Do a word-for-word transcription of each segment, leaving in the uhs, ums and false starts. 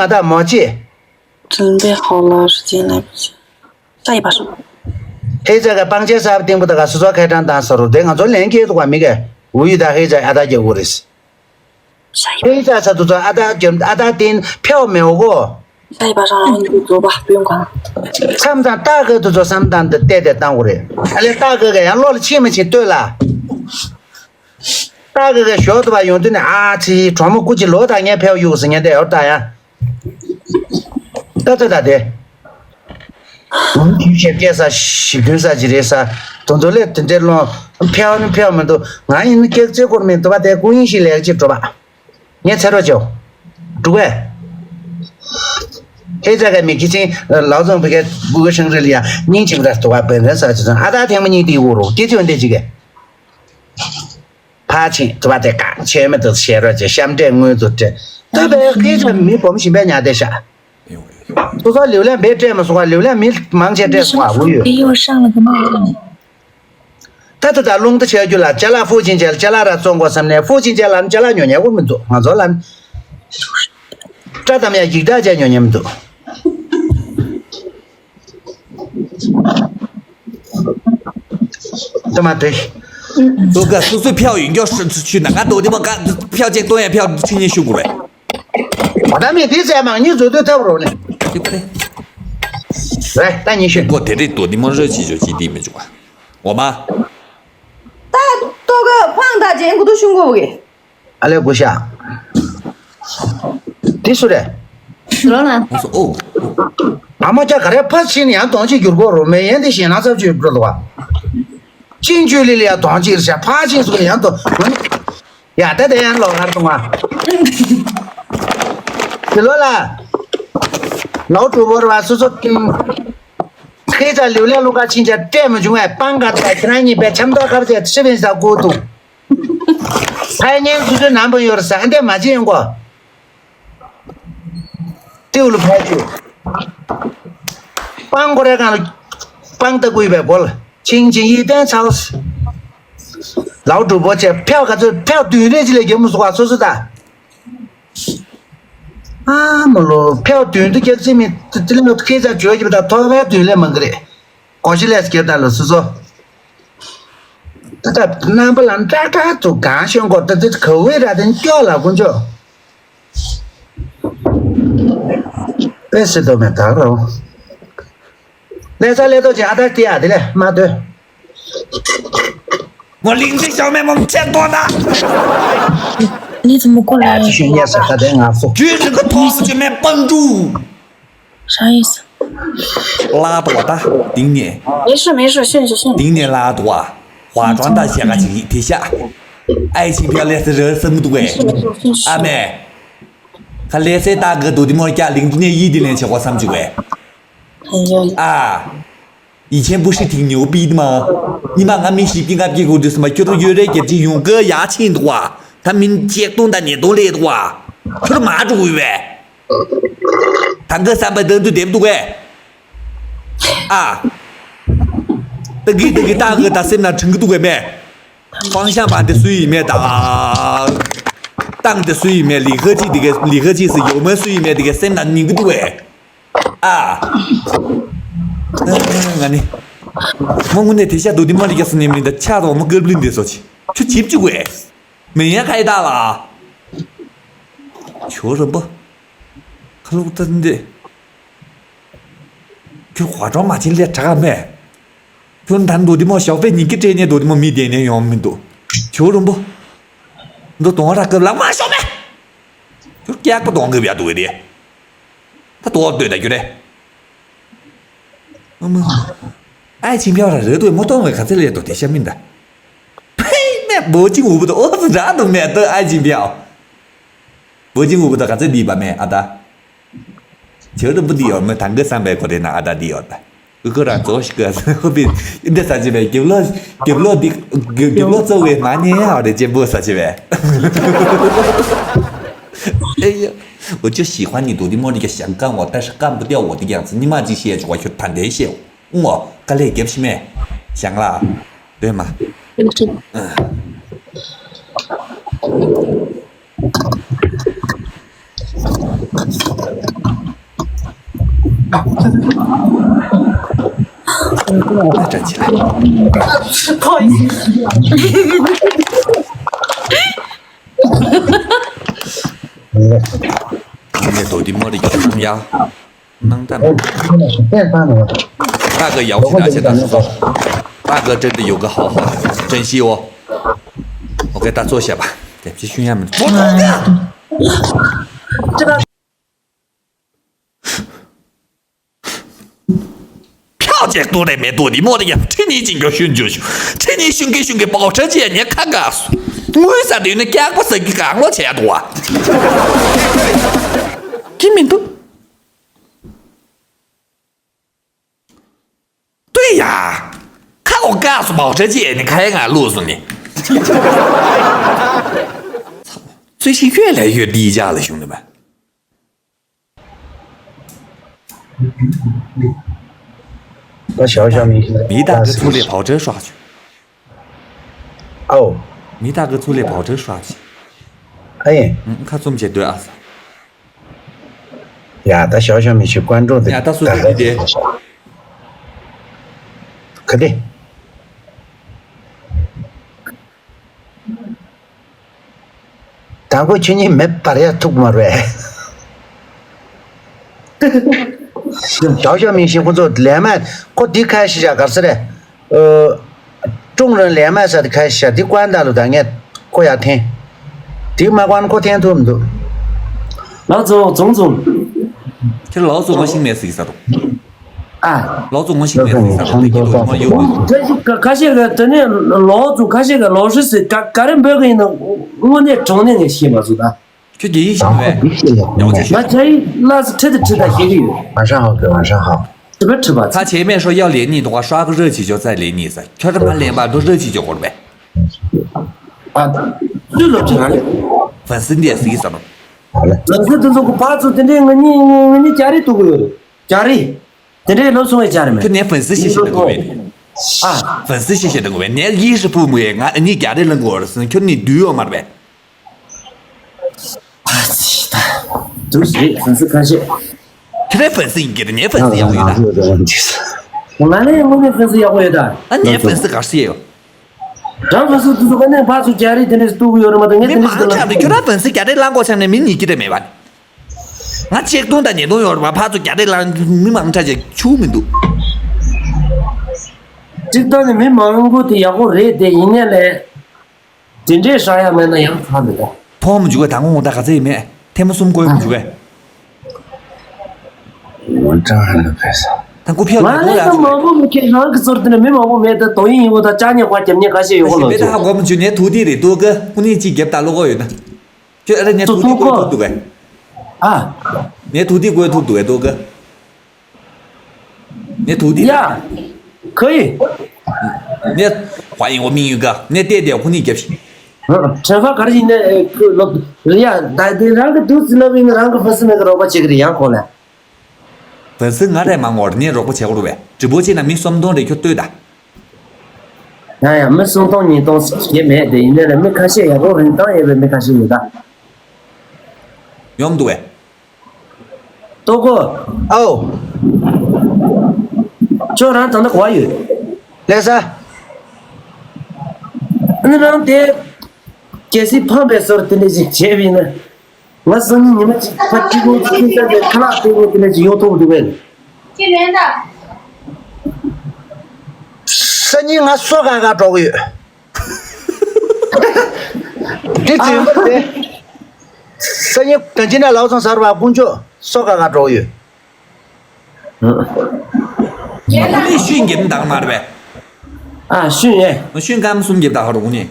ང་དང་མོ་ཅི། 准备好了，时间来不及。下一把是。 ཧེ་ཙ་ག་སྤང་ཆེན་གསར་པ་བཏིང་པོ་ད་ག་སོ་སོ་ཁ་གྲངས་བཏང་ས་རུ་དེ་ང་ཚོ་ལན་སྐྱེལ་འདུག་ག་མི་ག་འུ་ཡུ་ད་ཧེ་ཙ་ཨ་ད་རྒྱ་འུ་རེས། ཧེ་ཙ་ས་དུ་ཚོ་ཨ་ད་རྒྱ་ཨ་ད་བསྟན་ཕེའོ་མེའོ་གོ། 下一把上，然后你就走吧，不用管了。 མཚམས་དང་ཏ་ག་དུ་ཚོ་བསམ་བཏང་དུ་བལྟས་ཏེ་བཏང་འུ་རེ། ཨ་ལེ་ཏ་ག་ག་ཡང་ལོ་ལ་ཕྱིན་མི་ཕྱིན་ལྟོས་ལ། ཏ་ག་ག་ཞོ་དུ་བ་ཡོང་དུས་ནས་ཨ་ཚི་གྲོགས་མོ་སྐུ་ཅི་ལོ་ད་ངས་ཕེའོ་ཡུག་ཟེར་ངས་དེ་ཡོར་ད་ཡ། ད་ད་ད་དེ། འུ་དུས་ཆེ་སྐད་ས་ཞིབ་དུས་ས་ཅི་རེད་ས། དོན་དུ་ལས་དེ་འདྲའི་ལོང་ཕེའོ་ནི་ཕེའོ་མི་འདུག་ང་ཡིན་ནི་སྐད་ཚེ་སྐོར་མི་འདུག་པ་དེ་ཀུན་ཡིན་ཞིག་ལས་ཅི་འགྲོ་པ། ངས་ཚེ་རོགས་བྱོ། འགྲུག་པས། ཧེ་ཙ་ག་མི་ཁི་ཆིང་ལའོ་ཙང་བི་གའི་གུ་གུ་ཤང་རི་ལི་ཡ་སྙིང་ཆིང་ར་དུ་བ་བན་རན་ས་ཅི་ཙང་ཨ་ད་ཐེངས་མ་གཉིས་དེ་འུ་རུ་སྐྱེ་ཆོས་འདི་ཅི་གེ། ཕ་ཆིང་དུ་བ་དེ་ཀ་ཆེ་མི་དུ་ཤེ་རོ་ཅེ་ཤམ་འདྲེ་དངུལ་དུ་སྤྲད། ཏུ་བའི་ཁི་ཆ་མི་བོམ་ཞིམ་པའི་ཉ་དེ་ཤ། སོ་སོ་ལེའུ་ལེ་འབེ་སྤྲད་མི་སོ་བ་ལེའུ་ལེ་མི་མང་ཆེ་སྤྲད་སོ་བ་འུ་ཡོད། 又上了个帽子。 ད་ད་ད་རླུང་ད་ཆ་རྒྱུ་ལ་ཅ་ལག་ཧྥུ་ཅིན་ཅལ་ཅ་ལག་ར་བཙོང་དགོས་བསམ་ནས་ཧྥུ་ཅིན་ཅལ་ལ་ཅ་ལག་ཉོ་ཉན་དགོས་མི་འདུག་ང་ཚོ་ལ་སྐྲ་དམ་ཡ་ཡིག་ད་ཅ་ཉོ་ཉན་མི་འདུག་ད་མ་དེ། ཏོ་ག་སོ་སོའི་ཕྱག་ཡིན་མགྱོགས་སུ་ཆུ་ན་ང་དོ་དེ་མ་ག་ཕྱག་ཅེག་ཏོ་ཡ་ཕྱག་ཆི་ཉན་ཤུ་དགོས་རེད། ད་མི་དེ་ཚད་མང་ཉིད་བཟོ་དུས་ཐབས་རོགས་ནས། རེད་ད་ཉི་ཤུ། ཀོ་དེ་རེད་དོ་དེ་མ་རོལ་ཆི་ཆོ་ཆི་དེ་མི་འཇུག་པ། འོ་མ། ད་ལྟོ་གོས་འཕང་ད་ཅན་གུ་དུ་ཤུང་གོ་བུ་གི། ཨ་ལེ་གུ་ཤ། དེ་སུ་རེད། ལོ་ན། ཨོ་སོ་ཨོ། ཨ་མ་ཅག་ག་རེ་ཕ་ཕྱིན་ཡང་གདོང་གཅིག་འགྱུར་གོ་རོ་མེ་ཡན་དེ་ཞེ་ན་ཚབ་ཅིག་འགྲོ་ལོ་བ། ཅིན་ཅུ་ལི་ལི་ཡ་གདོང་གཅིག་རེད་ཤ་ཕ་ཕྱིན་སུ་ཡང་དོ། ཡ་ད་དེ་ཡང་ལོ་ངར་གཏོང་བ། དེ་ལོ་ལ། ལའོ་གྲུ་བོར་བ་སུ་སུ། ཁྱེད་ཅག་ལེའུ་ལེ་ལུ་ག་ཕྱིན་ཅག་སྤྲད་མི་བྱུང་བས་སྤང་ག་ཚ་ཁྱེད་རང་གཉིས་པའི་འཆམ་ཐོག་ཁ་བྱས་ཤི་བིན་ས་དགོས་འདུག་ཕའི་ཉན་སུ་སུ་ནམ་པ་ཡོར་ས་འདི་མ་བྱེད་ཡོང་གོ། ཏེའུ་ལུ་ཕའི་ཅུ། སྤང་གོ་རེ་གང་ལ་སྤང་ལྟ་དགོས་པའི་གོ་ལ་ཆིང་ཆིང་ཡི་བསྟན་ཚའོ། ལའོ་གྲུ་བོ་ཆེ་ཕེའོ་ག་ཚོད་ཕེའོ་བདུན་རེ་ཅི་ལས་རྒྱབ་མུ་སུ་ག་སོ་སོ་ད། ཨ་མ་ལོ་ཕེའོ་དུན་དུ་སྐྱག་རྩིས་མི་ཏི་ལི་ཏི་ཁེ་ཙ་བྱོས་ཀྱི་བ་ད་ཐོ་བའི་དུན་ལས་མང་གི་རེད། གོ་ཤི་ལས་སྐྱེར་ད་ལོ་སུ་སོ། ད་ད་རྣམ་པ་ལ་འདྲ་འདྲ་དུ་གང་ཤོང་གོ་ད་ཏི་ག་བའི་ར་དེ་སྐྱོ་ལ་ཀུན་ཅོ། པེ་སི་དོ་མེ་ད་རོ། ལས་ས་ལས་ཏོ་ཅི་ཨ་ད་ཏི་ཨ་དེ་ལས་མ་ཏོ། 我领着小妹们见多的。你怎么过来？ ཞུ་ཉེ་ས་ད་དེ་ང་སོ། 举这个桃子姐妹帮助。啥意思？拉倒吧，顶你。没事没事，训练训练。顶你拉倒啊！化妆大学个去，天下。爱情表演是人生不对。阿妹，看来谁大哥都得莫家领着你一点点去，我上去喂。哎呦。啊。 以前不是挺牛逼的吗？你妈俺们西平俺屁股就是嘛，就是有点眼睛用个牙签的话，他们结冻的你都累的话，就是麻住喂。他个三百灯都点不对。啊，这个这个大哥他身上撑个都没，方向盘的水里面打，档的水里面，离合器这个离合器是油门水里面这个身上拧个对。 ཨ། ང་ནི། མོ་དངོས་གནས་དེ་ཤ་རྡོ་དེ་མ་རིག་ག་སུ་ནེམ་ནི་ད་ཆ་རོ་མོ་ཀིར་བླིན་དེ་སོ་ཆི། ཁྱོད་ཆིབ་ཅིག་བས། མི་ཡ་ཁ་ཡི་ད་ལ། ཁྱོད་རིན་པོ། ཁ་ལུག་ད་འདི། ཁྱོད་ཧ་ཅང་མ་ཆེན་ལས་དྲག་མེད། ཁྱོད་ད་རྡོ་དེ་མོ་ཞོགས་པའི་ཉིན་གྱི་སྤྲད་ནས་རྡོ་དེ་མོ་མི་བསྡད་ནས་ཡོང་མི་འདུག་ཁྱོད་རིན་པོ། འདི་གཏོང་ར་སྐབས་ལ་མ་ཤོག་མེད། ཁྱོད་སྐྱག་པ་གཏོང་གི་བྱ་འདུག་གི་དེ། ད་ལྟོ་ལྟོས་ད་ཁྱོད་རེད། ཨ་མ། ཨའི་ཆིན་ཕིའོ་ར་རེད་དོ་མོ་གཏོང་བའི་ག་ཚད་ལས་དོ་དེ་ཤ་མིན་ད། ཕེ་མེ་བོ་ཅིང་འུ་བུ་དོ་ཨོ་ཙི་ར་དོ་མེ་དོ་ཨའི་ཆིན་ཕིའོ། བོ་ཅིང་འུ་བུ་དོ་ག་ཚད་འདི་བ་མེ་ཨ་ད། ཇོ་རུ་བུ་འདི་ཡོད་མེ་ཐང་གི་བསམ་པའི་གོ་རེ་ན་ཨ་ད་འདི་ཡོད་ད། ཨུ་ཁོ་རང་ཚོ་ཞིག་ག་ཧོ་པི་འདི་ས་ཅི་བས་རྒྱབ་ལོ་རྒྱབ་ལོ་འདི་རྒྱབ་ལོ་གཙོ་བའི་མ་ཉེ་ཡ་རེ་ཅེ་བོ་ས་ཅི་བས། 哎呀，我就喜欢你读的莫里个香港哦，但是干不掉我的样子。你妈这些我就谈这些，嗯哦，干嘞给不起没？香啦，对吗？嗯。ཨ་ཅག་ཅི་ལ། ངས་རྡོ་འདི་མོ་རེ་ཁྱེར་སོང་ཡ། སྣང་དག་མེད།大哥摇起来，现在是说，大哥真的有个好好的，珍惜哦。我给他坐下吧，对不起，训练们，坐着。ཕྱག་ཅེག་ཏུ་རེ་མེ་ཏོག་འདི་མོ་དེ་ཡང་ཁྲི་ཉིན་ཅིང་གི་ཤུན་འཇུ་ཤུ། ཁྲི་ཉིན་ཤུན་གི་ཤུན་གི་པའོ་ཁྲ་ཅེ་ཉེ་ཁ་ག་སུ། དངུལ་ས་དུས་ནི་སྐྱག་པ་ཟ་གི་གང་ལོ་བྱས་འདུག་བ། ཀི་མི་འདུག་ལྟོས་ཡ། ཁ་གོ་བཀག་སོང་བ་ཁྲ་ཅི་ཡས་ནི་ཁ་ཡ་ང་བླུགས་སོང་ནི། ཚོས་ཤིང་ཁྱོད་ལས་ཡོད་འདིའི་ལྗགས་ལ་ཞུགས་ནི་མ། ད་ཞའོ་ཞའོ་མིང་ཤིང་མི་དང་གི་ཚུགས་ལས་བའོ་ཁྲ་ཧྲག་བྱུང་། ཨའོ། མི་དག་གི་ཚུགས་ལས་བའོ་ཁྲ་ཧྲག་བྱུང་། ཨ་ཡེ། ཁ་བཙུམ་བྱས་སྡོད་ཨ་ས། ཡ་ད་ཞའོ་ཞའོ་མིང་ཤིང་观众དེ་ཡ་ད་སུ་དེ་འདི་དེ། ག་དེ། དང་པོ་ཁྱོད་གཉིས་མེད་པར་ཡ་ཐུག་མ་རེད། ཞའོ་ཞའོ་མིང་ཤིང་ཁོ་ཚོ་ལས་མ་ཁོ་འདི་ཁ་ཤི་བྱ་གར་སི་རེད། ཨོ། ཀྲུང་རེན་ལས་མ་ས་འདི་ཁ་ཤི་བྱ་འདི་ཀོན་ད་ལུ་ད་ངས་ཁོ་ཡ་འཐེན། འདི་མ་ཀོན་ཁོ་འཐེན་ཐུབ་མི་འདུག་ལགས་སོ་ཙུང་ཙུང་། ཁྱེད་ལགས་སོ་ང་ཤིང་མེད་ཟིག་ས་རུ། ཨ། ལོ་ཚོ་ངོ་ཤེས་མེད་ཟེར་ས་རུ་དེ་གི་ལོ་མ་ཡོད་པ། ཁ་ཤས་ཁ་ཤས་ཀྱི་དེ་ནས་ལོ་ཚོ་ཁ་ཤས་ཀྱི་ལོ་ཧྲི་སི་ཀ་ཀ་རེ་འབོད་ཀྱི་ཡིན་ན་དངོས་གནས་དྲང་གནས་ངས་ཤེས་མ་སོང་ད། ཁྱོད་རྒྱ་ཡིག་ཤེས་ནི་བས། ཡག་པོ་ང་རྒྱ་ཡིག་ལ་སི་ཁྲིད་དེ་ཁྲིད་ད་ཤེས་ཀྱི་ཡོད། 晚上好，哥，晚上好。 ཁྲིད་པ་ཁྲིད་པ། ཁ་ཆེ་མེད་ཧྲོ་ཡག་ལས་ནི་དོ་ཁ་ཧྲ་གི་རི་ཆི་ཅོ་ཙ་ལས་ནི་ས་ཁྱོད་རང་ལེན་པ་འགྲོ་རི་ཆི་ཅོ་གོར་བས། ཨ། ཚུལ་ལོ་ཅི་ར་ལས། ཧྥན་སི་འདི་ཟིག་ས་རུ། ཧྥན་སི་དེ་ཚོ་གི་ཕར་ཚུར་དེ་འདྲའི་ང་གཉིས་ང་གཉིས་རྒྱ་རི་ཐུག་གི་ཡོད་རེད། རྒྱ་རི། དེ་འདྲའི་ལོ་སོང་བའི་ཆ་རེད་མེད། ཁྱོད་ནས་ཧྥན་སི་ཤེས་ཤེས་འདྲ་གོ་བས། ཨ། ཧྥན་སི་ཤེས་ཤེས་འདྲ་གོ་བས་ནས་ཡིད་ཧྲི་ཕུ་མུ་ཡས་ང་ཨ་ནི་རྒྱ་རི་ལང་གོ་བར་སོང་ཁྱོད་ནི་དུས་ཡོད་མ་རེད་པས། ཨ་ཙི་ད། དུས་རེད་ཧྥན་སི་ཁ་ཤས། ཁྱོད་རའི་ཧྥན་སི་ཡིན་གྱི་རེད་ནས་ཧྥན་སི་ཡག་པོ་ཡོད་ད། ང་ལས་དངོས་གནས་ཧྥན་སི་ཡག་པོ་ཡོད་ད། ཨ་ནས་ཧྥན་སི་ག་རེ་ཡོད། རང་ཧྥན་སི་དུས་ཚོད་ཀ་ནས་ཕར་ཚུར་རྒྱ་རི་དེ་འདྲས་སུ་གཏུག་གི་ཡོད་རེད་མ་གཏོགས་ངས་མི་དེ་འདྲས་སུ་མང་ཆགས་འདུག་ཁྱོད་རང་ཧྥན་སི་རྒྱ་རི་ལང་གོ་ཆགས་ནས་མི་ཉིད་ཀྱི་རེད་མེད་པ། ང་ཆིག་སྟོང་དང་ཉིས་སྟོང་ཡོད་རེད་པ་ཕར་ཚུར་རྒྱ་རི་ལང་མི་མང་ཆ་ཆེ་ཆུ་མི་འདུག་གཅིག་ཐོག་ནས་མི་མང་པོ་དེ་ཡག་པོ་རེད་དེ་ཡིན་ནའི་ལས། དེ་འདྲའི་ཧྲ་ཡག་མེད་ན་ཡང་ཧྲ་མི་འདུག་ཕོག་མི་འཇུག་ག་ད་ངོ་ངོ་ད་ག་ཚད་ཡིན་མེད་ཐེངས་མ་གསུམ་བཀོལ་མི་འཇུག་ག་ངོ་ཀྲང་ཧ་ལ་ཕེ་ས། ད་ཁུ་ཕྱག་ང་ལས་ཀ་མང་པོ་མི་ཁྱེད་རང་གི་ཚོར་དེ་ནས་མི་མང་པོ་མེད་ད་དོ་ཡིན་ཡིན་པོ་ད་ཅག་ཉེ་ཁ་རྒྱབ་ཉེ་ཁ་ཤས་ཡོད་གོ་ལོ་མེད་ད་ཧ་གོ་མི་འཇུག་ནས་ཐུག་དེ་རེད་འདུག་ག་ཁུ་ནས་ཅིག་རྒྱབ་ད་ལོ་གོ་ཡོད་ད། ཁྱོད་ཨ་རེ་ངས་ཐུག་དེ་བཀོལ་ཐུབ་འདུག་གས། ཨ། ངས་ཐུག་དེ་བཀོལ་ཐུབ་འདུག་གས་འདུག་གས། ངས་ཐུག་དེ། ཡ། ཁོ་ཡི། ངས་དཔའ་ཡིན་འོ་མི་ཡིན་ག་ངས་བལྟས་བལྟས་ཁོ་གཉིས་རྒྱབ་ཤིག་དྲན་པ་ག་རེ་ཡིན་ནས་ཁོས་ལོབ་རེད་ཡ་ད་དེ་རང་གི་དུས་ཚོད་ལབ་ཡིན་ན་རང་གི་ཧྥན་སི་མེད་གི་རོགས་པ་བྱེད་གི་རེད་ཡང་ཁོ་ལ། ཧྥན་སི་ང་རེད་མ་ངོར་ངས་རོགས་པ་བྱེད་དགོས་རེད་བས་འགྲིག་པོ་བྱེད་ན་མི་སུམ་སྟོང་རེད་ཁྱོད་ལྟོས་ད། ཡང་ཡང་མི་སུམ་སྟོང་ཉིས་སྟོང་ཞིག་བྱེད་མེད་དེ་ཡིན་ནའི་ལ་མི་ཁ་ཤས་ཡག་པོ་རིན་ཐང་ཡོད་པའི་མི་ཁ་ཤས་ཡོད་ད། ཡོང་འདུག་བས། ཏོ་ཀོ། ཨའོ། ཁྱོད་རང་ད་ནི་གོ་བ་ཡོད། ལགས་སོ། ཨ་ནི་རང་དེ། གལ་སྲིད་ཕངས་པའི་སོར་དེ་འདྲ་ཞིག་བྱས་པ་ཡིན་ན། ང་སང་ཉིན་ཉི་མ་གཅིག་ཕ་གཅིག་པོ་གཅིག་ས་དེ་ཁ་ལག་སྟེང་ངོ་དེ་འདྲ་ཞིག་ཡོང་ཐུབ་འདུག་བས། ཁྱེད་ལན་ད། སང་ཉིན་ང་སོ་ག་ག་འགྲོ་གི་ཡོད། དེ་དུས་མ་དེ། སང་ཉིན་གང་ཅི་ན་ལའོ་ཚང་གསར་པ་དཀོན་མཆོག་སོ་ག་ག་འགྲོ་ཡོད། ཁོ་ནི་ཤུན་འགེབས་འདང་མ་རེད་པས། ཨ་ཤུན་ཨེ། ཤུན་སྐམ་གསུམ་འགེབས་ད་ཧ་རུ་ཁོ་ནི།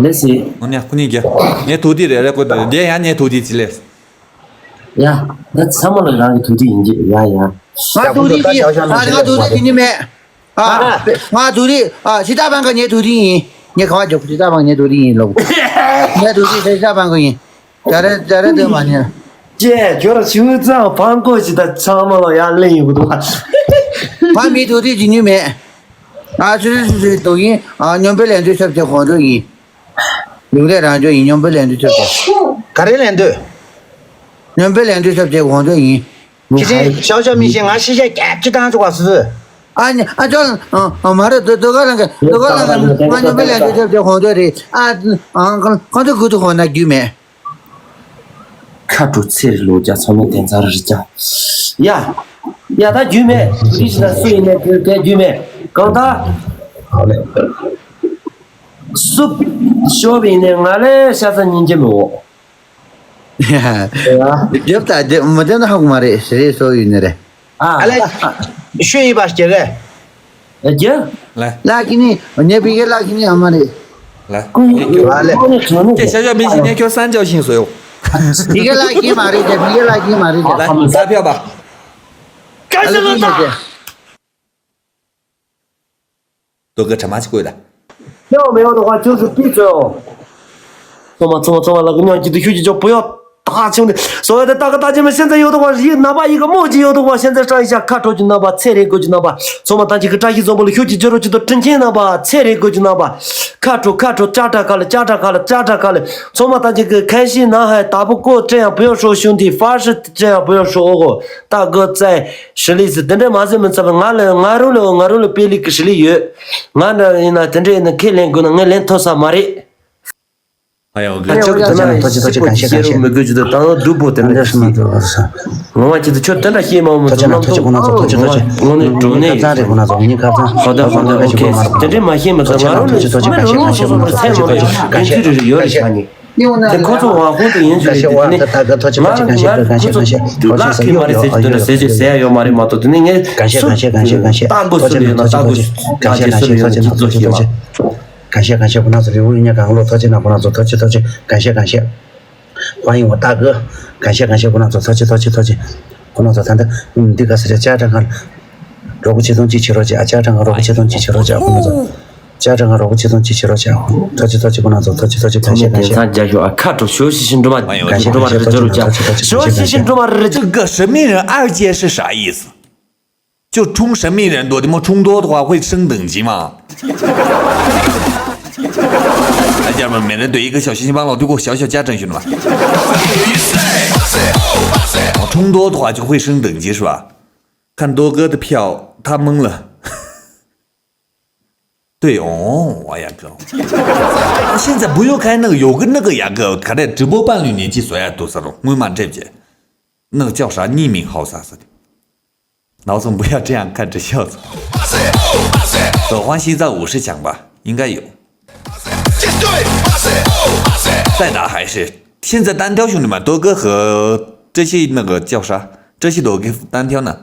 ལེ་སི། ཁོ་ནི་ཁོ་ནི་རྒྱ། ངས་ཐུག་དེ་རེ་རེ་ཀོ་དེ་རྒྱ་ཡང་ངས་ཐུག་དེ་ཅི་ལེ། ཡ། ད་ཚང་མ་ལ་རང་གི་ཐུག་དེ་ཡིན་གྱི་ཡ་ཡ། ང་ཐུག་དེ་ཡིན་ང་ཐུག་དེ་ཡིན་ནི་མེད། ཨ། ང་ཐུག་དེ། ཨ། ཇི་ལྟ་བང་ག་ངའི་ཐུག་དེ་ཡིན། ངས་ག་བ་འཇོག་ཇི་ལྟ་བང་ངའི་ཐུག་དེ་ཡིན་ལོ། ངའི་ཐུག་དེ་ཇི་ལྟ་བང་ག་ཡིན། ཇ་རེ་ཇ་རེ་དེ་མ་ཉན། ཀྱེ་ཁྱོད་ར་ཆུ་ཚང་བང་གོ་ཞིག་ད་ཚང་མ་ལོ་ཡར་ལེན་ཡོང་གི་འདུག་ང་མི་ཐུག་དེ་ཇི་ཉུལ་མེད། ཨ་ཆུ་ཆུ་ཆུ་ཆུ་དུ་ཡིན། ཨ་སྙོམས་པོ་ལེན་དུས་ཆབ་ཆ་གོང་འགྲོ་ཡིན། ལུག་རེ་རང་ཅོ་ཡིན་སྙོམས་པོ་ལེན་དུས་ཆབ་ཆ། ག་རེ་ལེན་དུས། སྨྱོན་པའི་ལན་དུ་ཞབས་ཀྱི་དགོངས་དོན་ཡིན། ཁྱེད་ཚོས་ཤའོ་ཤའོ་མིང་ཞིག་ང་ཤི་ཤ་རྒྱབ་ཀྱི་བཏང་ཆོག་པ་སུ། ཨ་ནི་ཨ་ཅོ། ཨ་མ་རེད། དོ་དོ་ག་ལ་ག་དོ་ག་ལ་ག་ང་སྨྱོན་པའི་ལན་དུ་ཞབས་ཀྱི་དགོངས་དོན་རེད། ཨ་ཨ་ཁོང་ཚོ་གུ་དུ་ཧོ་ན་རྒྱུས་མེད། ཁ་དྲོ་ཚེ་རི་ལོ་རྒྱ་ཚང་མ་དེ་ཚར་རི་ཅང་། ཡ། ཡ་ད་རྒྱུས་མེད། འདི་ཞིག་ལ་སུ་ཡིན་ནས་དེ་དེ་རྒྱུས་མེད། གང་ལྟར། སུ། ཤོབ་ཡིན་ནས་ང་ལས་ཤ་ཚ་ཉིན་གྱི་མི་འོ། རྒྱབ་ད་རྒྱབ་མི་དེ་ན་ཧ་གོ་མ་རེད། ཞི་རེད་སོ་ཡིན་ནི་རེད། ཨ་ལེ། ཤོད་ཡིན་པ་སྐྱེ་གེ། རྒྱབ། ལ། ལ་ཀི་ནི་ཉེ་བི་གེ་ལ་ཀི་ནི་ཨ་མ་རེད། ལ། ཀུན་ཡིད་ཀྱི་ཨ་ལེ། ཀུན་ནི་གྲོང་ནི། ཀྱེ་ཤ་ཤ་མི་ཤི་ནས་ཁྱོད་སང་ཅའོ་ཤིང་བཟོ་ཡོ། བི་གེ་ལ་ཀི་མ་རེད། བི་གེ་ལ་ཀི་མ་རེད། ལ། ས་ཕྱོགས་པ། ཀ་ཤ་ལ་ད། དོ་ག་གྲ་མ་ཅིག་དགོས་ད། ཡོ་མེ་ཡོ་དོ་ག་ཅུ་སུ་པི་ཙོ། ཚོ་མ་ཚོ་མ་ཚོ་མ་ལ་གུ་ཉང་ཅི་དུ་ཤུ་ཅི་ཅོ་པོ་ཡོ། ད་ཆུང་ནི་སོ་ཡ་དེ་ད་ག་ད་ཅི་མི་ཤེས་ཚེ་ཡོ་དོ་ག་ཡི་ན་པ་ཡི་ག་མོ་ཅི་ཡོ་དོ་ག་ཤེས་ཚེ་སྲ་ཡི་ཤ་ཁ་དྲོ་ཅི་ན་པ་ཚེ་རེ་གོ་ཅི་ན་པ། ཚོ་མ་ད་ཅི་གི་བཀྲ་ཤིས་བཟང་པོ་ལ་ཤུ་ཅི་ཅོ་རོ་ཅི་དོ་དྲིན་ཆེན་ན་པ་ཚེ་རེ་གོ་ཅི་ན་པ། ཁ་དྲོ་ཁ་དྲོ་ཅ་ཏྲ་ཀ་ལ་ཅ་ཏྲ་ཀ་ལ་ཅ་ཏྲ་ཀ་ལ། ཚོ་མ་ད་ཅི་གི་ཁན་ཤི་ན་ཧ་ད་པོ་ཀོ་ཅེ་ཡང་པོ་ཡོ་ཧྲོ་ཤུ་ཏི་ཧྥ་ཧྲི་ཅེ་ཡང་པོ་ཡོ་ཧྲོ་ཨོ་གོ། ད་གོ་ཙེ། ཞི་ལི་སི་དེ་འདྲ་མ་ཟེར་མི་ཚབ་ང་ལ་ང་རུ་ལ་ང་རུ་ལ་པེ་ལི་གི་ཞི་ལི་ཡོད། ང་འདྲ་ཡིན་ན་དེ་འདྲ་ཡིན་ན་ཁས་ལེན་དགོས་ན་ངས་ལེན་ཐུབ་ས་མ་རེད། ཨ་ཡོ་གི་ཨ་ཡོ་ཅག་གི་དེ་ན་ཐོ་ཅི་ཐོ་ཅི་གང་ཤེས་གང་ཤེས་མི་དགོས་ཅི་དང་དང་སྡུག་པོ་དེ་འདྲ་ཤི་མ་ཐུབ་པ་ས། ངོ་མ་ཅི་ཐུ་ཆོ་དེ་འདྲ་ཤེས་མ་མི་ཐུབ་ཐོ་ཅི་ན་ཐོ་ཅི་ཁོ་ན་ཚོ་ཐོ་ཅི་ཐོ་ཅི་ངོ་ནས་གྲུབ་ནས་ཁ་ཚང་རེ་ཁོ་ན་ཚོ་ངི་ཁ་ཚང་ཧོ་ད་ཧོ་ད་ཨོ་ཁེ་དེ་འདྲ་མ་ཤེས་མི་ཚང་ང་རུ་ལ་ཐོ་ཅི་ཐོ་ཅི་གང་ཤེས་གང་ཤེས་ཁོ་ན་ཚོ་ཐོ་ཅི་ཐོ་ཅི་གང་ཤེས་གང་ཤེས། དེ་ཁོ་ཚོ་དབང་ཁོང་དུ་ཡིན་ཞུ་ཡི་དེ་ནི་ང་ང་ཁོ་ཚོ་ལག་གི་མ་རེད་ཟེར་གྱི་དོན་དུ་ཟེར་གྱི་ཟེར་ཡ་ཡོད་མ་རེད་མ་གཏོགས་དེ་ནི་ངས་སུ་གང་ཤེས་གང་ཤེས་གང་ཤེས་གང་ཤེས། ལྟ་དགོས་སུ་ཡོད་ན་ལྟ་དགོས་ལྟ་དགོས་སུ་ཡོད་ན་ཅི་ཚོ་ཤེས་པ། གང་ཤེས་གང་ཤེས་ཁོ་ན་ཚོ་རི་བོ་ཉ་གང་ལོ་ཐོ་ཅི་ན་ཁོ་ན་ཚོ་ཐོ་ཅི་ཐོ་ཅི་གང་ཤེས་གང་ཤེས། ཁོ་ཡིན་བ་ལྟ་དགོས། གང་ཤེས་གང་ཤེས་ཁོ་ན་ཚོ་ཐོ་ཅི་ཐོ་ཅི་ཐོ་ཅི། ཁོ་ན་ཚོ་ད་འདི་འདི་ག་ཟེར་ཅ་ཀྲ་ག་རོགས་ཆེ་ཐོང་ཅི་ཆེ་རོ་ཅ་ཅ་ཀྲ་ག་རོགས་ཆེ་ཐོང་ཅི་ཆེ་རོ་ཅ་ཁོ་ན་ཚོ། ཅ་ཀྲ་ང་རོགས་ཆེ་ཐོང་ཅི་ཆེ་རོ་ཅ། ཐོ་ཅི་ཐོ་ཅི་ཁོ་ན་ཚོ་ཐོ་ཅི་ཐོ་ཅི་གང་ཤེས་གང་ཤེས། ཚང་རྒྱ་ཞོ་ཨ་ཁ་དྲོ་ཞོ་ཤི་ཤི་འགྲོ་མ་འགྲོ་མ་རེ་ཅོ་རུ་ཅ། ཞོ་ཤི་ཤི་འགྲོ་མ་རེ་ཅོ། 这个神秘人二阶是啥意思？就冲神秘人多的么冲多的话会升等级吗？哎，家人们，每人对一个小星星帮老对过小小加整，兄弟们。冲多的话就会升等级是吧？看多哥的票，他懵了。 对哦，王牙哥。现在不用开那个，有个那个牙哥，还在直播伴侣年纪所要多少了，我妈这姐，那个叫啥匿名好啥似的。老总不要这样看着笑总。手环现在五十强吧，应该有。再拿还是现在单挑兄弟们，多哥和这些那个叫啥，这些多哥单挑呢？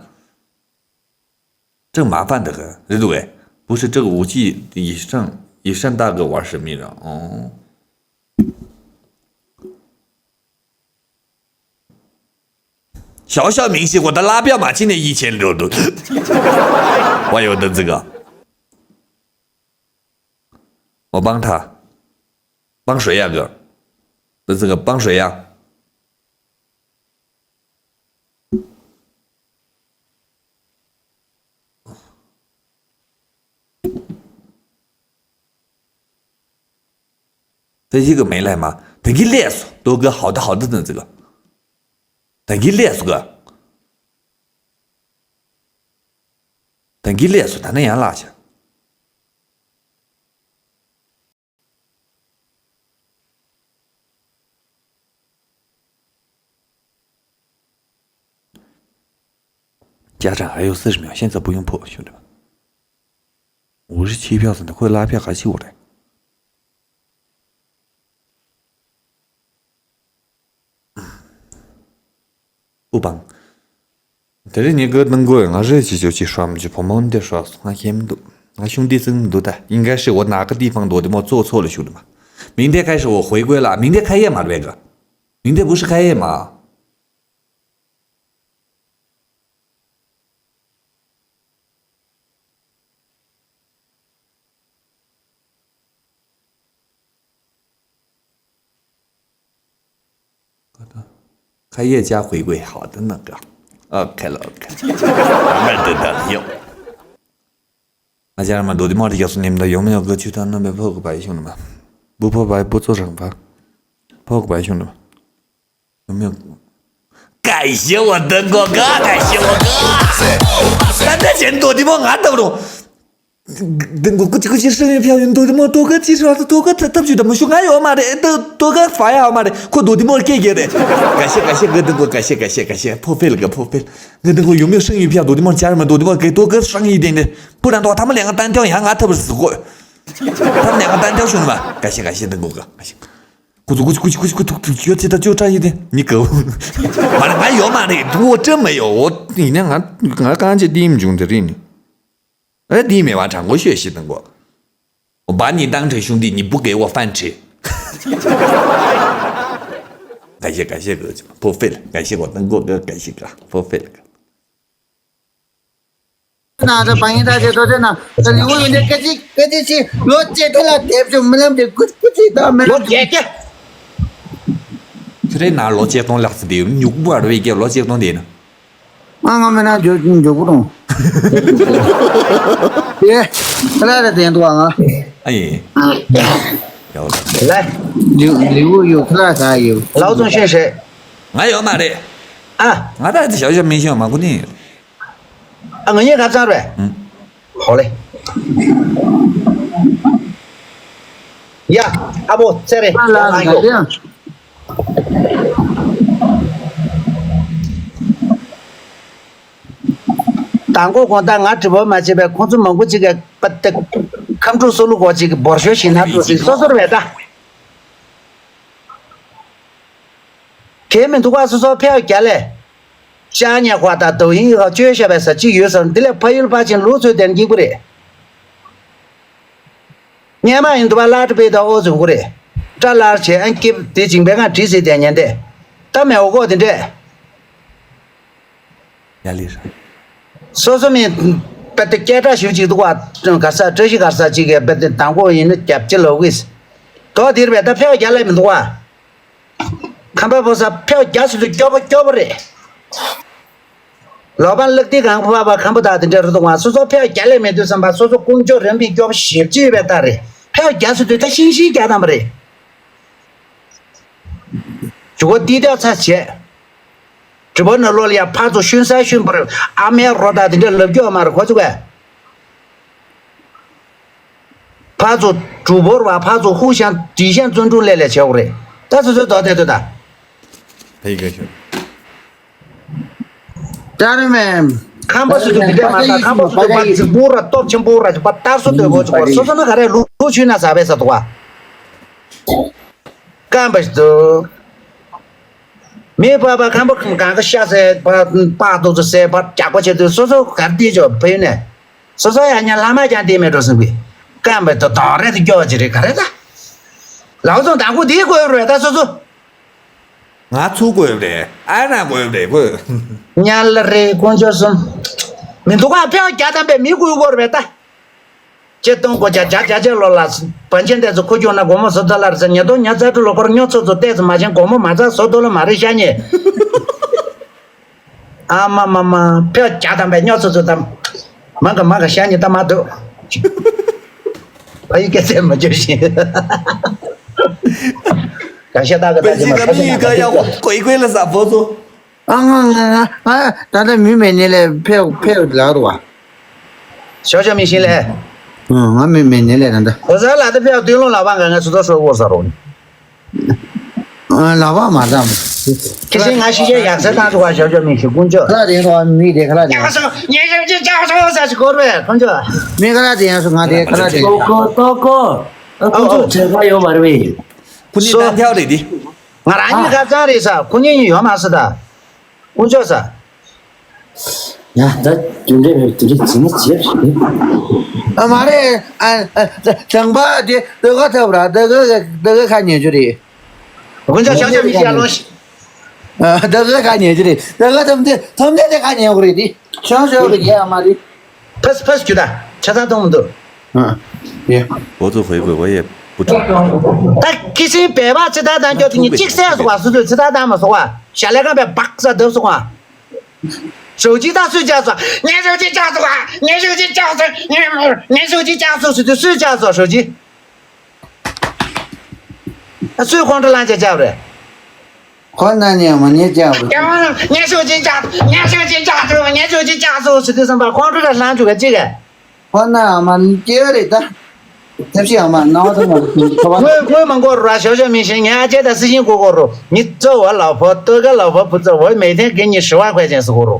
这麻烦的很，对不对？不是这个武器以上以上大哥玩神秘人哦。小小明星，我的拉票马今年一千六都，我有的这个，我帮他，帮谁呀、哥？那这个帮谁呀？ 这一个没来吗？等你累死，多哥，好的好的，等这个，等你累死个，等你累死，他那样拉去。 家长还有四十秒，现在不用破，兄弟们。五十七票是你会拉票还是我来？不帮。 དེ་རིང་ཉིན་དགུ་གནང་དགོས། ང་རེ་ཅི་ཅོ་ཅི་ཧྲམ་གྱི་བུ་མོ་འདི་ཧྲ་སོང་། ང་ཤེས་མི་འདུག་ང་གཞུང་འདི་ཚིག་མི་འདུག་ད་ཡིན་ག་ཧྲི་འོ་ན་ག་ཏི་ཕང་འདུག་དེ་མོ་ཙོ་ཚོ་ལ་ཞུགས་འདུག་མ། མིང་དེ་ཁ་ཧྲི་འོ་ཧོའི་གོས་ལ་མིང་དེ་ཁ་ཡེ་མ་རེད་ག་མིང་དེ་བུ་ཧྲི་ཁ་ཡེ་མ། ཁ་ཡེ་ཅག་ཧུའེ་ཧུའེ་ཧའོ་ཏི་ནང་ག་ཨོ་ཁེ་ལ་ཨོ་ཁེ། ང་འདི་ལྟར་ཡོད། ང་ཅག་ར་མ་འདོད་དེ་མ་རེད་ཡག་སོ་ནེམ་ད་ཡོང་མི་ཡོང་གི་ཆུ་ཐང་ན་མེ་ཕོག་གི་བ་ཡི་ཤུང་ནི་མ། བུ་ཕོ་བ་ཡི་བུ་ཚོ་རང་བ། ཕོག་གི་བ་ཡི་ཤུང་ནི་མ། ཡོང་མི་ཡོང་། ཁ་ཤས་བ་དང་གོ་ག་ཁ་ཤས་བ་ག་ད་ལྟ་ཅན་དོ་དི་མོ་ང་ལྟ་བུ་རུང་། དང་གོ་ཀུ་ཅི་ཀུ་ཅི་ཧྲི་ཡོད་ཕྱག་ཡོད་དོ་དི་མོ་དོ་ག་ཅི་ཧྲ་དོ་ག་ཐ་ཐབ་ཅུ་ད་མ་ཤུ་ང་ཡོད་མ་རེད། དོ་དོ་ག་ཧྥ་ཡ་ཡོད་མ་རེད། ཁོ་དོ་དི་མོ་སྐད་རྒྱག་རེད། ག་ཤས་ག་ཤས་ག་དང་གོ་ག་ཤས་ག་ཤས་ག་ཤས་ཕོ་ཕེལ་ག་ཕོ་ཕེལ། ང་དང་གོ་ཡོད་མེད་ཧྲི་ཡོད་ཕྱག་དོ་དི་མོ་ཅར་མ་དོ་དི་མོ་ག་དོ་ག་ཧྲང་ཡི་དེ་ནས་པུ་ར་དོ་ཐ་མ་ལས་ང་ཏན་ཏན་ཡང་ང་ཐབ་ར་སི་གོ་ཐ་མ་ལས་ང་ཏན་ཏན་ཤུ་ནི་མ་ག་ཤས་ག་ཤས་དང་གོ་ག་ག་ཤས། ཀུ་ཙུ་ཀུ་ཙུ་ཀུ་ཙུ་ཀུ་ཙུ་ཀུ་ཙུ་ཡོད་ཚེ་ད་ཅོ་ཁྲ་ཡི་དེ་མི་ག་བུ། མ་རེད་ང་ཡོད་མ་རེད་དུ་འོ་ཀྲི་མ་ཡོད་འོ་ཡིན་ན་ང་ང་གང་ཅི་དེ་མི་བྱུང་དེ་རིང་ནི། ཨེ་དེ་མེད་པ་དྲང་གོ་ཤོད་ཤི་དང་གོ། འོ་བ་ནི་当成兄弟你不给我饭吃། ག་ཤེད་ག་ཤེད་ག་ཕོ་ཕེལ་ག་ཤེད་གོ་དང་གོ་ག་ག་ཤེད་ག་ཕོ་ཕེལ་ག། ན་ད་བང་ཡིན་ད་ཅེ་ཏོ་ཅེ་ན་ད་ལི་ཝུ་ཡོན་ཏེ་ཀ་ཅི་ཀ་ཅི་ཅི་ལོ་ཅེ་ཏི་ལ་དེབ་ཅུ་མི་ལམ་དེ་ཀུ་ཀུ་ཅི་ད་མི་ལོ་ལམ་ཅེ་ཀེ། ཁྱོད་རའི་ནང་ལོ་ཆིག་སྟོང་ལྷག་ཙམ་དེ་ཡོད་མི་ཉུག་པོ་བར་བའི་སྐད་ལོ་ཆིག་སྟོང་དེ་ཡིན་ན། ང་ང་མེད་ན་འཇོག་འཇོག་གི་རུང་། ཡེ། ཁ་ལག་རེ་དེ་འདུག་ཨ་ང་། ཨ་ཡིན། ཡོད་ལ། ལི་ལི་ཝུ་ཡོད་ཁ་ལག་ཟ་ཡོད། ལའོ་ཙུང་ཤོད་ཤེས། ང་ཡོད་མ་རེད། ཨ། ང་ད་ཅི་ཞབས་ཞབས་མི་ཤེས་མ་ཁུ་ནི། ཨ་ང་གཉིས་ཁ་ཚར་བས། ཨང་། ཧོ་ལེ། ཡ། ཨ་བོ་ཚེ་རེ། ཨ་ལ་ལ་ཡོད། དང་པོ་དགོང་དག་ང་དྲི་བ་མ་བྱས་པས་ཁོང་ཚོ་མང་པོ་ཅིག་གིས་པ་ཏི་ཁམས་ཕྲུག་སོ་ལུ་གོ་ཅིག་གིས་འབོར་ཤོར་ཞིག་ན་འགྲོ་ཟིག་སོ་སོར་བས་ད། གལ་མི་འདུག་ག་སོ་སོ་ཕེ་བ་རྒྱ་ལས། ཅག་ཉེ་ཁོ་ད་དོ་ཡིན་ཧ་བཅོས་བྱ་བའི་ས་གཅིག་ཡོད་ཟེར་འདི་ལས་ཕ་ཡུལ་ཕ་ཆེན་ལུགས་ཚོད་དེར་སྙིང་པོ་རེད། སྙན་མ་ཡིན་འདུག་པ་བླ་སྤྲུལ་པའི་ད་ཨོ་ཟུག་གུ་རེད། སྐྲ་ལར་བྱས་ཨན་སྐྱིབས་དེ་བྱིང་པའི་ཁ་བྲིས་ཟེར་དེ་ཉན་དེ། ད་མེ་འོ་གོ་དེ་འདྲས། ཡ་ལི་ར། སོ་སོ་མི་པད་དེ་སྐད་གྲགས་ཞུ་གཅིག་འདུག་པ་གར་ས་བཀྲ་ཤིས་གར་ས་གཅིག་གིས་པད་དེ་དང་པོ་ཡིན་ན་རྒྱབ་ཅི་ལོ་གིས། དོ་དེར་བས་ད་ཕེ་བ་རྒྱ་ལས་མི་འདུག་པ། ཁམས་པ་ཕོ་ས་ཕེ་བ་རྒྱ་སུ་དུ་སྐྱོ་པོ་སྐྱོ་པོ་རེད། ལོ་པ་ལག་ཏི་གང་ཕོ་བ་ཁམས་པ་དག་དེ་འདྲ་རུ་དུ་ང་སོ་སོ་ཕེ་བ་རྒྱ་ལས་མེད་དུས་བསམ་པ་སོ་སོ་ཀུན་སྤྱོད་རིམ་པས་སྐྱོ་པོ་ཞེ་པོ་ཅིག་ཡོད་པའི་རྟགས་རེད། ཕེ་བ་རྒྱ་སུ་དུ་ད་ཤིང་ཤིང་རྒྱ་དམ་པ་རེད། ཇུ་གོ་ཏི་ཏ་ཚ་བྱས། དྲི་བ་ནི་ལོ་ལ་ཡ་ཕ་ཚོ་ཤུན་ས་ཤུན་པར་ཨ་མའི་རོ་དག་དེ་འདྲ་ལབ་རྒྱུ་མ་རེད་ཁོ་ཚོ་གས། ཕ་ཚོ་གྲུ་བོར་བ་ཕ་ཚོ་ཧུ་ཤང་དྲི་ཤང་བརྩོན་འགྲུས་ལས་ལས་བྱེད་འོ་རེད། ད་སོ་སོའི་དོ་དེ་དོ་ད། ཕ་ཡི་ག་ཤོད། ད་རེ་མེ། ཁམས་པ་སུ་དུ་དེ་འདྲ་མ་ད་ཁམས་པ་སུ་དུ་པ་རྫིག་པོ་ར་སྟོབས་ཆེན་པོ་ར་ཅིག་པ་ལྟར་སུ་དོད་པོ་ཅིག་པ་སོ་སོ་ན་ག་རེ་ལུག་ལུག་ཆུ་ན་ཟ་བས་ཟ་དུ་བ། ཀམ་པ་སུ་དུ། མི་པ་པ་ཁམས་པ་གང་ག་ཤ་ཟེ་པ་པ་དུ་ཚོ་ཟེ་པ་རྒྱག་པ་བྱེད་དུས་སོ་སོ་གར་དེ་ཅོ་ཕེ་ནས། སོ་སོ་ཡང་ཉ་ལྷ་མ་ཀྱང་དེ་མེད་འགྲོ་སོང་གི། ཀམ་པ་དོ་དོང་རེད་དུ་སྐྱོ་བ་ཅི་རེད་ག་རེད་ད། ལའོ་ཙོང་དང་པོ་དེའི་དགོས་རེད་ད་སོ་སོ། ང་ཚུགས་དགོས་རེད་ཨ་ན་དགོས་རེད་དགོས། ཉ་ལ་རེད་དཀོན་མཆོག་གསུམ། མི་འདུག་ག་ཕེ་བ་རྒྱ་དམ་པས་མི་དགོས་དགོས་རེད་ད། ཅེ་སྟོང་གོ་ཅ་ཇ་ཇ་ཇ་ལོ་ལ། བན་ཆེན་ཏེ་ཚོ་ཁུ་ཁྱུང་ན་སྒོར་མོ་བཟོ་ཐ་ལར་ཟེར་ཉེ་དོ་ཉ་ཚ་ཁྲུ་ལོ་འཁོར་སྨྱོ་ཚོ་ཚོ་ཏེ་ཚོ་མ་ཆེན་སྒོར་མོ་མ་ཚ་བཟོ་དོ་ལ་མ་རེད་ཤ་ཉེ། ཨ་མ་མ་མ་ཕེ་བ་རྒྱ་དམ་པས་སྨྱོ་ཚོ་ཚོ་དམ། མ་ག་མ་ག་ཤ་ཉེ་ད་མ་དོ། ཕ་ཡི་སྐད་ཆ་མ་བརྗོད་ཤིང་། ག་ཤ་ད་ག་ད་ཅི་མ་ཕ་ཡི་ན་ག་ཡ་ཧོ་ཀོ་ཡི་ཀོ་ཡི་ལ་ཟ་བོ་ཚོ། ཨ་ང་ང་ང་ང་ད་ལྟ་མི་མེད་ནི་ལས་ཕེབས་ཕེབས་ལགས་རུ་བ། ཞོ་ཞོ་མི་ཤིང་ལས། ཨ་ང་མི་མེད་ནི་ལས་ད་ལྟ། ཁོ་ཟ་ལ་ད་ཕེབས་དུས་ལོང་ལ་བ་ང་ང་སུ་ཐོ་ཧྲོ་བོ་ཟ་རོ། ཨ་ལ་བ་མ་ཙམ། ཁྱི་ཤིང་ང་ཤི་ཤེ་ཡག་ས་ད་ཚུ་བ་ཞོ་ཞོ་མི་ཤིང་ཀུན་ཅོ། ཁ་ལག་དེ་ཡང་སོ་མི་དེ་ཁ་ལག་དེ་ཡང་སོ། ཉེ་ཞོ་ཅི་ཅག་སོ་ས་ཞིག་གོར་བས་ཁོང་ཅོ། མི་ཁ་ལག་དེ་ཡང་སོ་ང་དེ་ཁ་ལག་དེ་ཡང་སོ། ཏོ་ཀོ་ཏོ་ཀོ། ཨ་ཀུན་ཅོ་བྱེད་པ་ཡོད་མ་རེད་པས། ཁུ་ནི་སོ། ད་ཐལ་རེད་དེ། ང་རང་ཉིད་ཁ་ཚང་རེད་ས་ཁོ་གཉིས་ཡོད་མ་སྲིད་ད། དཀོན་མཆོག་ས། ཡ་ད་དུས་འདྲ་བའི་དུས་འདྲ་ཇི་མ་ཇི་རེད། ཨ་མ་རེད་ཨ་ཨ་ད་ཞང་པ་དེ་ད་ག་ཐབ་ར་ད་ག་ད་ག་ཁ་ཉན་རྒྱུ་རེད། དཀོན་མཆོག་ཤ་ཤ་མི་ཤ་ལོ་ཤི། ཨ་ད་ག་ཁ་ཉན་རྒྱུ་རེད་ད་ག་ཐམ་དེ་ཐམ་དེ་དེ་ཁ་ཉན་དགོས་རེད་དེ་ཤང་ཤང་རེད་ཡ་མ་རེད། ཕས་ཕས་རྒྱུ་ད་ཆ་ཚང་གཏོང་མི་འདུག་ཨ། ཡེ། 我做回归，我也不知道。 ད་ཁི་སིང་བལ་བ་ཚེ་ཐར་དང་སྐྱོ་དེ་གཉིས་གཅིག་སྲས་སོ་བ་སུ་ཚོད་ཚེ་ཐར་དང་མ་སོ་བ་ཞྭ་ལས་ཀ་བའི་བག་ས་བརྡབ་སོ་བ། ཞོ་ཅི་ད་སུས་བཅག་སོ་ངས་ཞོ་ཅི་བཅག་སོ་ངས་ཞོ་ཅི་བཅག་སོ་ངས་ངས་ཞོ་ཅི་བཅག་སོ་སུ་ཚོད་སུས་བཅག་སོ་ཞོ་ཅི། ད་སུས་ཁོང་ཁྲོ་ལངས་བྱས་བཅག་རེད། ཁོ་ན་ནས་མ་ཉེས་ཀྱང་རུ། ཉན་ཤོག་ཅིག་ཅག་ཉན་ཤོག་ཅིག་ཅག་ཏུ་ཉན་ཤོག་ཅིག་ཅག་ཏུ་ཉན་ཤོག་ཅིག་ཅག་སོ་ཟེར་དུས་ཙམ་པ་ཁོང་ཁྲོ་ལ་ལངས་བཅུག་ག་ཅིག་ག་ཁོ་ན་མ་སྐྱེ་རེད་ད། ཐབས་ཤེས་ཨ་མ་སྣང་བ་དང་མ་ཁོ་བ། ངོས་ངོས་མ་འགོར་ར་ཞོ་ཞོ་མི་ཤེས་ངས་ཨ་ཅེ་ད་སི་ཤིང་གོ་གོ་རོ་མི་གཙོ་བོ་ལ་ཕོ་ལྟོས་ག་ལ་ཕོ་བུ་གཙོ་བོ་མེ་ཐེན་གི་ཉི་ཧྲི་བ་ཁོས་ཅན་སུ་གོ་རོ།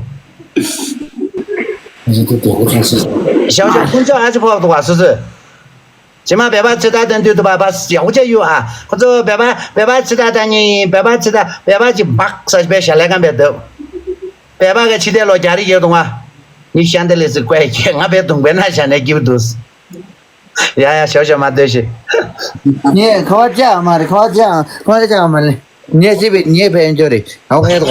ཞོ་ཞོ་ཁོང་ཚོ་ཨ་ཅེ་ཕོག་ཏུ་བ་སུ་སུ། ཇི་མ་བེ་བ་ཚི་ད་དང་དུས་དུ་བ་བ་ཡག་པོ་ཅེ་ཡོད་ཨ། ཁོ་ཚོ་བེ་བ་བེ་བ་ཚི་ད་དང་ཉི་བེ་བ་ཚི་ད་བེ་བ་ཅི་བག་ས་བེ་ཤ་ལེ་གམ་བེ་དུ། བེ་བ་ག་ཕྱི་དེ་ལོ་རྒྱ་རི་ཡོད་དུང་ཨ། ནི་ཤན་དེ་ལེ་སི་ཀོས་ཁྱེ་ང་བེ་དུང་བེ་ན་ཤ་ནེ་གིབ་དུས། ཡ་ཡ་ཞོ་ཞོ་མ་ལྟོས་ཤི། ངས་ཁ་བ་ཅག་མ་རེད། ཁ་བ་ཅག་ཁ་བ་ཅག་མ་རེད། ངས་ཅི་བེ་ངས་བེ་འཇོ་རེད། ཁ་བ་ཁ་ཡ་དུ་བ།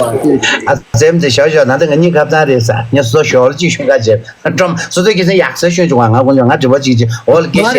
ཨ་ཙེམ་ཙེ་ཞོ་ཞོ་ན་དེ་ང་གཉིས་ཁ་བཙང་རེད་ས་ངས་སོ་ཞོ་ལ་ཅིག་ཤུན་ཁ་ཅེ་ཀྲོམ་སོ་སོ་གི་སེ་ཡག་སེ་ཤུན་བྱུང་བ་ང་ཀུན་ཅོ་ང་དྲི་བ་ཅིག་ཅིག་འོ་ལ་སྐད་བཤད།